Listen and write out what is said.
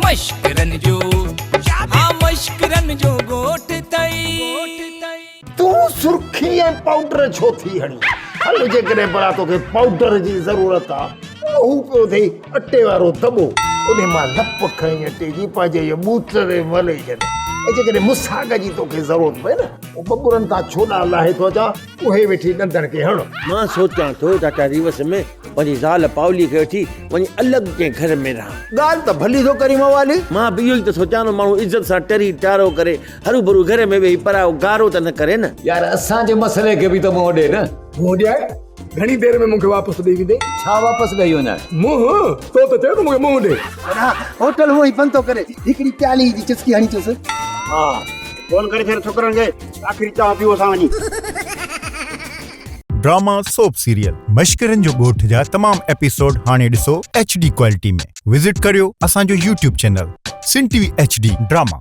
مشڪرن جو ها مشڪرن جو ڳوٺ ٿئي. تون سرخي ۽ پائوڊر ڇو ٿي هڻين؟ هل جيڪڏهن ڀلا توکي پائوڊر جي ضرورت آ، هو پيو اٿئي اٽي وارو دٻو، انهي مان لپ کڻي اٽي جي پنهنجي اهي ٻوٽ تي ملي ڇڏ. ۽ جيڪڏهن مساڳ جي توکي ضرورت پئي نه، هو ٻٻرن تان ڇوڏا لاهي ٿو اچان، اهي ويٺي ڏندن کي هڻ. مان سوچيان ٿو چاچا ريوس ۾ پنهنجي زال پاولي کي وٺي وڃي الڳ ڪنهن گهر ۾ رهان. ڳالهه ته ڀلي ٿو ڪرين موالي. مان به اهو ئي ته سوچيان ٿو ماڻهو عزت سان ٽري ٽارو ڪري هروڀرو گهر ۾ ويهي پرايو گارو ته نه ڪري نه. يار اسان جي مسئلي کي به ته منهن ڏي نه. منهن ڏيائي؟ گهڻي دير ۾ مون کي واپس ڏئي ويندين؟ ڇا واپس ڏئي وڃان؟ منهن؟ تو ته چيو ته مون کي منهن ڏي. ها هوٽل هونء ئي بند ٿو ڪري هڪڙي پيالي جي چسڪي هڻي چوس. ها فون ڪري ڇڏ ڇوڪرن کي آخري چانهه پيئون اسان وڃي. ڊراما سوپ سيريل مشڪرن جو ڳوٺ جا تمام ايپيسوڊ هاڻي ڏسو ايڇ ڊي ڪوالٽي ۾ وزٽ ڪريو اسان جو YouTube channel Sindh T V H D drama.